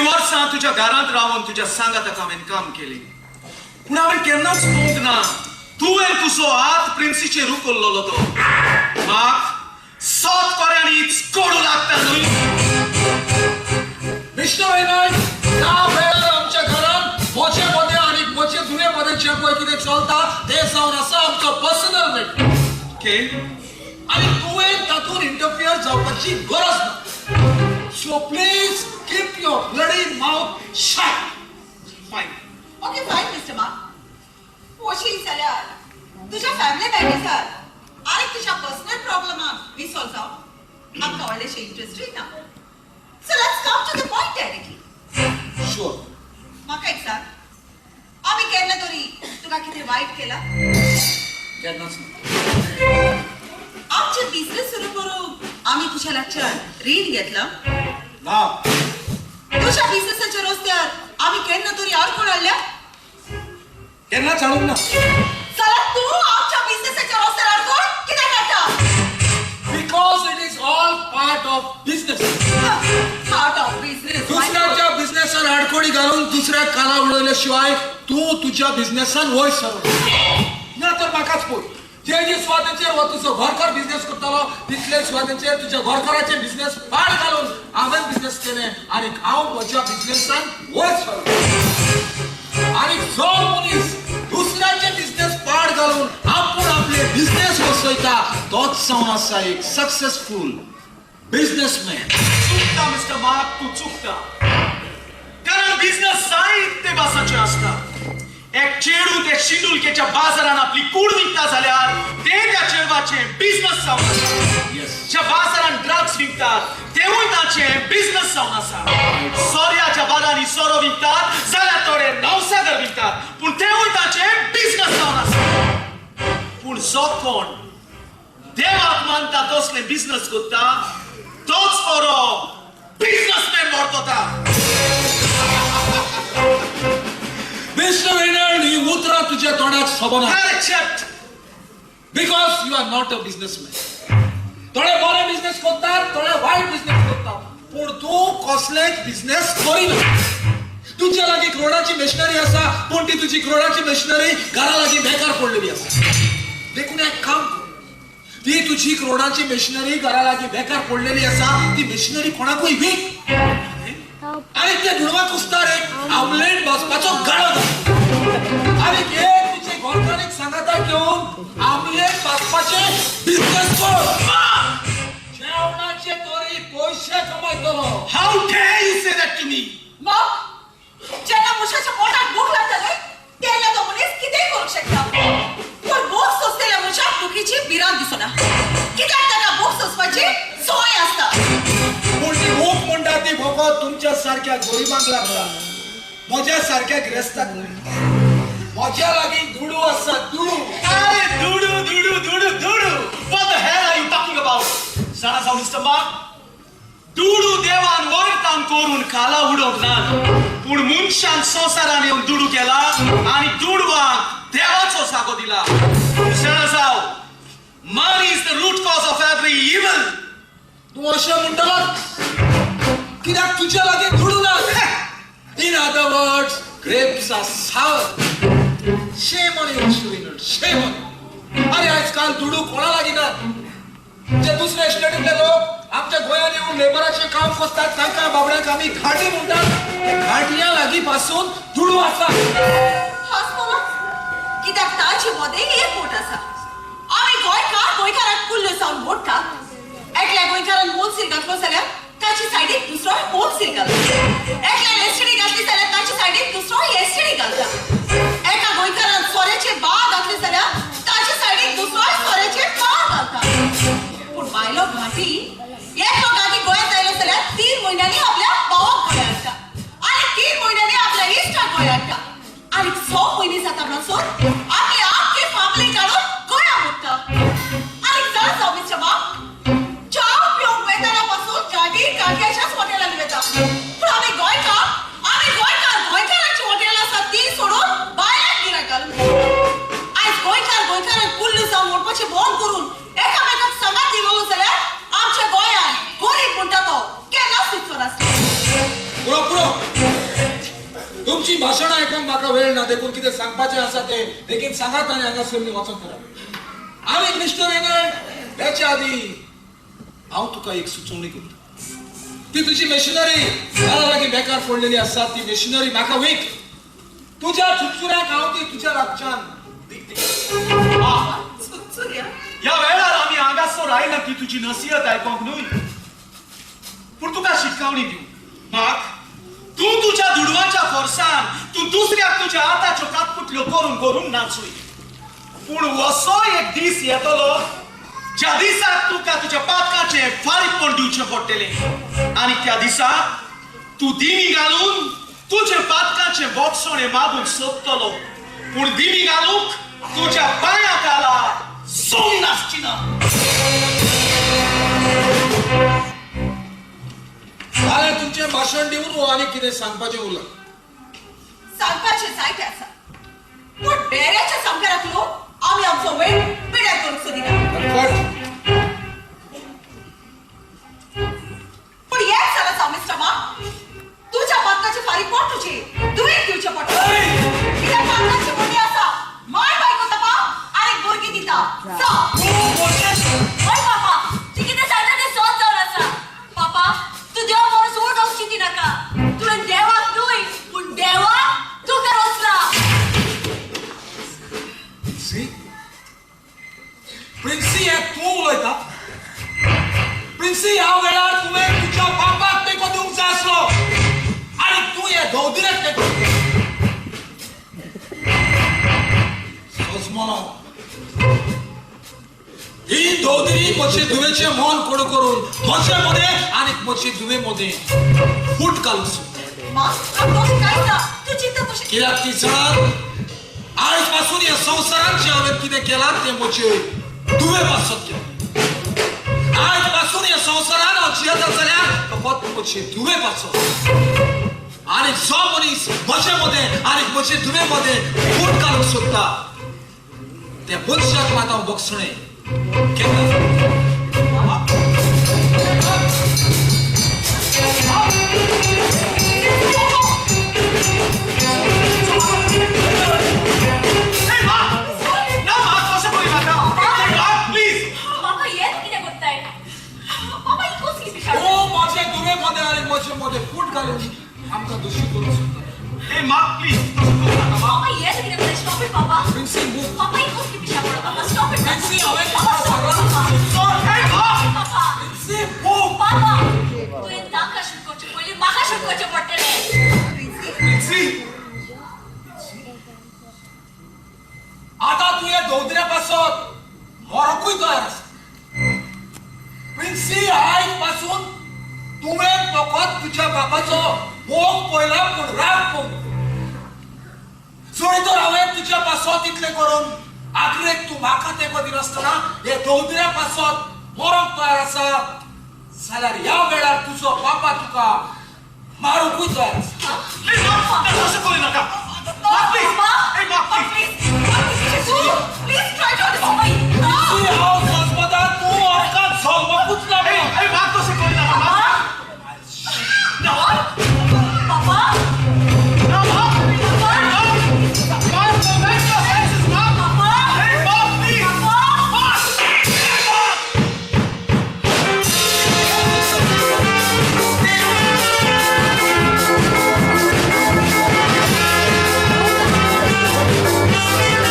वर्सां तुज्या घरांत रावन तुज्या सांगाताक हांवें काम केलें, पूण हांवें केन्नाच पळोवंक ना तुवें तुजो हात प्रिन्सीचेर उखल्लोलो तो. म्हाक सत कोऱ्यांनीच कोडू लागता न्हय? मिस्टर रेनॉल्ड, त्या वेळार आमच्या घरांत म्हजे मदें आनी म्हजे धुवे मदें जें पळय कितें चलता तें जावन आसा आमचो पर्सनल मॅटर. ओके. आनी तुवें तातूंत इंटरफियर जावपाची गरज ना. So please keep your bloody mouth shut. Fine. Okay fine mister Mark, वशील जाल्यार तुज्या फॅमिली मॅटर्सार आनी तुज्या पर्सनल प्रॉब्लमाक रिसॉल्व जावं आमकां व्हडलेशें इंट्रस्टूय ना. So let's come to the point directly. Sure. म्हाका एक सांग, आमी केन्ना तरी तुका कितें वायट केलां? केन्नाच ना. आमचे बिझनेस सुरू करूंक आमी तुज्या लागच्यान रीण घेतलां? ना. तुज्या बिझनेसाच्या रस्त्यार आमी केन्ना तरी आडखळ हाडल्या? केन्नाच हाडूंक ना. जाल्यार तूं आमच्या बिझनेसाच्या रस्त्यार आडखळ कित्याक हाडटा? Because it is all part of business. Part of business? दुसऱ्याच्या बिझनेसान आडखोडी घालून दुसऱ्याक काना उडयल्या शिवाय तूं तुज्या बिझनेसान वयर सर ना. तर म्हाकाच पळय, जे जे सुवातेचेर हो तुजो घरकार बिझनेस करतालो तितले सुवातेचेर तुज्या घरकाराचे बिझनेस पाड घालून हांवें बिझनेस केले आनी हांव म्हज्या बिझनेसान वयर सरलो. आनी जो मनीस दुसऱ्याचे बिझनेस पाड घालून आपूण आपले बिझनेस वसयता तोच जावन आसा एक सक्सेसफूल बिझनेसमॅन. चुकता मिस्टर मार्क, तूं चुकता, कारण बिझनस जायते भासाचे आसता. एक चेडूं ते शिंदुलकेच्या बाजारान आपली कूड विकता जाल्यार ते त्या चेडवाचें बिझनस जावन आसा. ज्या बाजारान ड्रग्स विकतात तेवूय ताचें बिझनस जावन आसा. सोऱ्याच्या बाजारांनी सोरो विकतात जाल्यार थोडे नवसागर विकतात, पूण तेवूय ताचें बिझनस जावन आसा. पूण जो कोण देवाक मानता तसले बिझनस करता तोच बरो बिझनसमॅन वर्तता. मिस्टर रेनॉल्ड, ही उतरां तुज्या तोंडाक सोबना. Accept. Because you are not a businessman. थोडे बरे बिझनेस करतात, थोडे वायट बिझनेस करतात, पूण तूं कसलेच बिझनेस करिना. तुज्या लागीं क्रोडाची मशिनरी आसा, पूण ती तुजी क्रोडाची मशिनरी घरा लागीं बेकार पडलेली आसा. देखून एक काम कर, ती तुजी क्रोडाची मशिनरी घरा लागीं बेकार पडलेली आसा ती मशिनरी कोणाकूय वीक आनी ते दुडवा कुस्तार एक आमलेट भाजपाचो गाळो घाल आनी हे तुजे घरकारीक सांगाता घेवन आमलेट भाजपाचे बिझनेस कर. जेवणाचे तरी पयशे कमयतलो. How dare you say that to me? मग जेन्ना मनशाच्या पोटाक भूक लागता न्हय तेन्ना तो मनीस कितेंय करूंक शकता, पूण भूक सोंसलेल्या मनशाक भुकीची भिरांत दिसना, कित्याक ताका भूक सोंसपाची संवय आसता. पूण ती भूक म्हणटा ती फकत तुमच्या सारक्या गरिबांक लागता, म्हज्या सारक्या गिरेस्ताक न्हय. म्हज्या लागीं दुडू आसा, दुडू. अरे दुडू दुडू दुडू दुडू, what the hell are you talking about? जाणा जाव मिस्टर मार्क, दुडू देवान वयरतान करून खाला उडोवंक ना, पूण मनशान संवसारान येवन दुडू केला आनी दुडवाक देवाचो जागो दिला. जाणा जाव, money is the root cause of every evil. तूं अशें म्हणटलो कित्याक तुज्या लागीं दुडू ना. In other words, grapes are sour. Shame on you, Mr. Shame on you. अरे आजकाल दुडू कोणा लागीं ना. जे दुसरे स्टेटींतले लोक आमच्या गोंयांत येवन लेबराचें काम करतात तांकां बाबड्यांक आमी घाटी म्हणटात. ते घाटयां लागीं पासून दुडू आसा. हांसतलो कित्याक ताचे मदें एक बोट आसा. आमी गोंयकार गोंयकाराक कुल्ल्यो जावन मोडटा. एकल्या गोंयकारान होलसेल घातलो जाल्यार ताची सायडीक दुसरो होलसेल घालता. एकल्यान एसटीडी घातली जाल्यार ताची सायडीक दुसरो एसटीडी घालता. एका गोंयकारान सोऱ्याचे बार घातले जाल्यार ताचे सायडीक दुसरो सोऱ्याचे बार घालता. पूण बायलो घाटी, एकलो घाटी गोंयांत आयलो जाल्यार 3 म्हयन्यांनी आपल्या भावाक गोंया हाडटा आनी 3 म्हयन्यांनी आपल्या इश्टाक गोंया हाडटा आनी 6 म्हयने जाता म्हणसर आपली आख्खी फॅमिली काडून गोंया मुत्ता. आनी जाणा जाव मिस्टर मार्क, च्या पिवंक वेताना पासून घाटी घाटयाच्याच हॉटेलांनी वेता, पूण आमी गोंयकार गोंयकाराची हॉटेल आसा ती सोडून भायल्याक गिरायक घालून. आयज गोंयकार गोंयकारांक कुल्लू जावन मोडपाचें बंद करून एकामेकाक सांगात दिलो जाल्यार आमच्या गोंयांत गरीब म्हणटा तो केन्नाच दिसचो नासलो. पुरो पुरो. तुमची भाशणां आयकूंक म्हाका वेळ ना, देखून कितें सांगपाचें आसा तें बेगीन सांगात आनी हांगासर वचोन करात. आनी मिस्टर रेनॉल्ड, हेच्या आदी हांव तुका एक सुचोवणी करता. ती तुजी मशिनरी घरा लागीं बेकार पडलेली आसा, ती मशिनरी म्हाका वीक. तुज्या चुरचुऱ्याक हांव ती तुज्या लागच्यान विकती. चुरचुऱ्या? ह्या वेळार आमी हांगासर आयला की तुजी नसिहत आयकोंक न्हय, पूण तुका शिटकावणी दिवंक. माक तूं तुज्या दुडवांच्या फोर्सान तूं दुसऱ्याक तुज्या हाताच्यो कातकुटल्यो करून करून नाचूय, पूण असो एक दीस येतलो ज्या दिसाक तुका तुज्या पातकाचें फारीकपण दिवचें पडटलें आनी त्या दिसा तूं दिमी घालून तुजे पातकाचें बोगसणें मागूंक सोदतलो, पूण दिमी घालूंक तुज्या पांया खाला जमीन आसची ना. जालें तुमचें भाशण दिवन वो आनी कितें सांगपाचें उरलां? सांगपाचें जायतें आसा, पूण बेऱ्याच्या सामकाराक लोक आमी आमचो वेळ पिड्यार करूंक सोदिना. पूण एक जालां सांग मिस्टर मार्क, तुज्या पातकाचें फारीकपण तुजें तुवें दिवचें पडटलें. कित्याक पातकाची मोटी आसा, माय बायको ताका आनी भुरगीं दिता. हय पापा, ती कितें सांगता तें सत जावन आसा. पापा, तूं देवा परस व्हड जावंक चिंती नाका. तुवें देवाक न्हय पूण देवाक तुका रचला. प्रिन्सी, प्रिन्सी, हें तूं उलयता? प्रिन्सी, ह्या वेळार तुवें तुज्या बापाक तेंको दिवंक जाय आसलो आनी तूं हे गौदिराक तेंको दिता. सोजमोलो, ही दौदिरी म्हजे धुवेचें मन कोडू करून म्हजे मदें आनी म्हजे धुवे मदें फूट घालूंक सोदता. तूं चिंता तशें कित्याक ती जाण आयज पासून ह्या संवसारांत जें हांवें कितें केलां तें म्हजे धुवे पासत केलां. आयज पासून ह्या संवसारांत हांव जियेता जाल्यार फकत म्हजे धुवे पासत. आनी जो मनीस म्हजे मदें आनी म्हजे धुवे मदें फूट घालूंक सोदता त्या मनशाक मात हांव बक्षणें केन्ना. ना माक, तशें करिनाका. प्लीज. बाबा, हें तूं कितें करताय? बाबा, ही कसली पिशाळ? तूं म्हजे धुवे मदें आनी म्हजे मदें फूट घालून आमकां दोशी करूंक सोदता. ए माक, प्लीज तशें करूं नाका. बाबा, हें तूं कितें करताय? स्टॉप it बाबा. प्रिन्सी, मूव. बाबा, ही कसली पिशाळ? बाबा, स्टॉप it. Princy, हांवें बाबा, स्टॉप it बाबा. ए माक! बाबा, प्रिन्सी, मूव. बाबा, तुवें ताका शूट करचें पयलीं म्हाका शूट करचें पडटलें. प्रिन्सी, प्रिन्सी, आतां तुवें दवदऱ्या पासत मरकूय तयार आसा. प्रिन्सी, आयज पासून तुवें फकत तुज्या बापाचो मोग पळयला पूण राग पळोवंक. जरी तर हांवें तुज्या पासत इतलें करून आखरेक तूं म्हाका तेंको दिनासतना हे दवदऱ्या पासत मरोंक तयार आसा जाल्यार ह्या वेळार तुजो बापा तुका मारुंकूय तयार आसा.